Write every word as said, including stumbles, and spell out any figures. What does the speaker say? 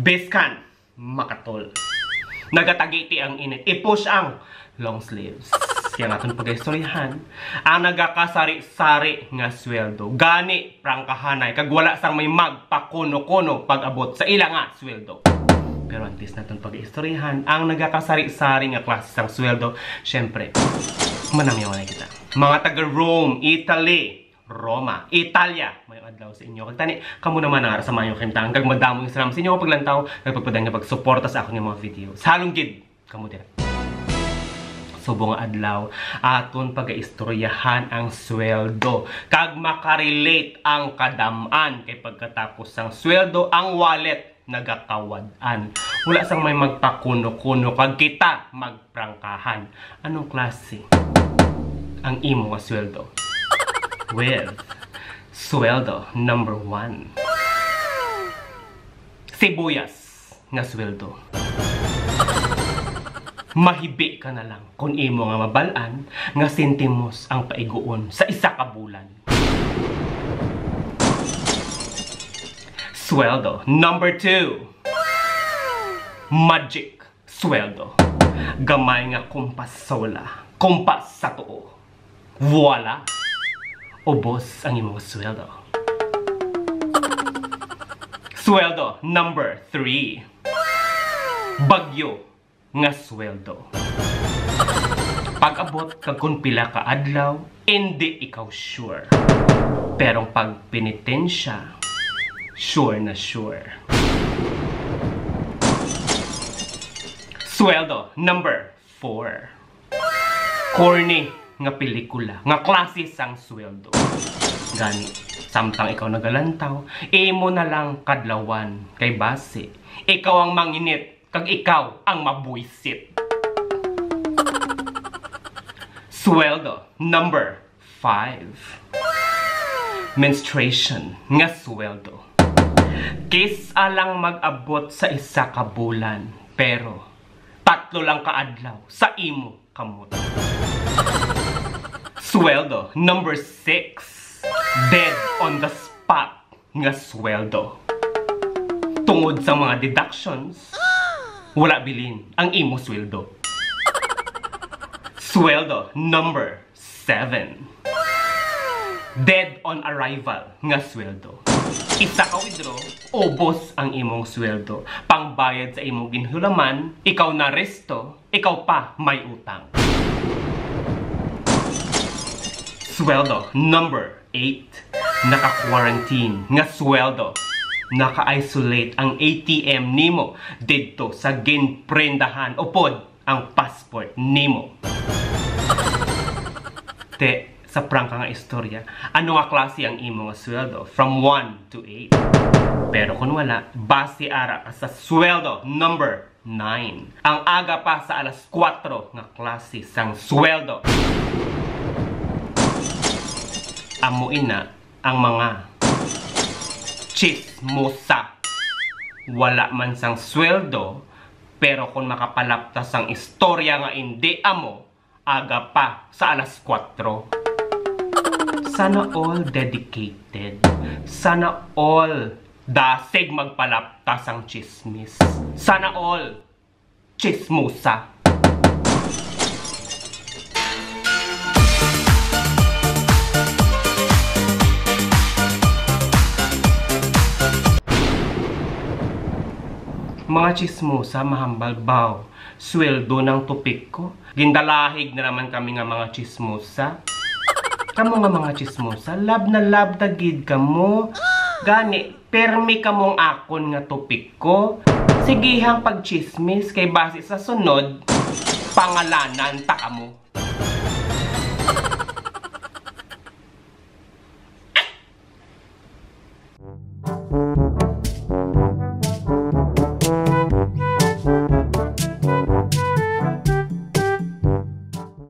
Piskan, makatol. Nagatagiti ang init. I-push ang long sleeves. Kaya nga itong pag-istoryahan, ang nagakasari-sari nga sweldo. Gani, prangkahanay, kag wala sang may magpakuno-kuno pag-abot sa ila nga sweldo. Pero antes naton pag-istoryahan, ang nagakasari-sari nga klase sang sweldo, syempre, manamyaw na kita. Mga taga Rome, Italy, Roma, Italia, may adlaw sa inyo. Kag tani, kamo naman ang ara sa maayong kahimtangan, kag madamo nga salamat sa inyo nga paglantaw, kag pagpadayon nga pagsuporta sa akon nga mga video. Sa halong gid, kamo dira. Subong nga adlaw, aton pagaistoryahan ang sweldo, kag makarelate ang kadam-an, kay pagkatapos sang sweldo, ang wallet nagakawad-an. Wala sang may magpakuno-kuno, kag kita magprangkahan. Anong klase ang imo nga sweldo? With sweldo number one. Sibuyas nga sweldo. Mahibi ka na lang kon imo nga mabal-an nga sentimos ang paiguon sa isa ka bulan. Sweldo number two. Magic sweldo. Gamay nga kumpas sa wala, kumpas sa tuo. Voila! Ubos ang imong sweldo. Sweldo number three. Bagyo nga sweldo. Pag-abot kag kung pila ka adlaw, indi ikaw sure. Pero pag penitensya, sure na sure. Sweldo number four. Corny nga pelikula, nga klase sang sweldo. Gani, samtang ikaw nagalantaw, imo na lang kadlawan kay basi ikaw ang manginit kag ikaw ang mabuisit. Sweldo number five. Menstruation nga sweldo. Kis-a lang mag-abot sa isa ka bulan, pero tatlo lang ka adlaw sa imo kamot. Sweldo number six. Dead on the spot nga sweldo. Tungod sa mga deductions, wala bilin ang imo sweldo. Sweldo number seven. Dead on arrival nga sweldo. Isa ka withdraw, ubos ang imong sweldo. Pangbayad sa imong ginhulaman, ikaw na resto, ikaw pa may utang. Sweldo number eight. Naka-quarantine nga sweldo. Naka-isolate ang A T M nimo didto sa ginprendahan upod ang passport nimo. Te, sa prangka nga istorya, ano nga klase ang imo nga sweldo? From one to eight. Pero kung wala, base ara ka sa sweldo number nine. Ang aga pa sa alas kuwatro nga klase sang sweldo. Amo ina ang mga chismosa. Wala man sang sweldo, pero kung makapalapta sang istorya nga indi amo, aga pa sa alas kuwatro. Sana all dedicated. Sana all dasig magpalapta sang chismis. Sana all chismosa. Mga chismosa, mahambal baw. Sweldo ng tupik ko. Gindalahig na naman kami nga mga chismosa. Kamo nga mga chismosa, love na love ta gid kamo. Gani, permi kamong akon nga tupik ko. Sigihang pagchismis kay basi sa sunod, pangalanan ta kamo.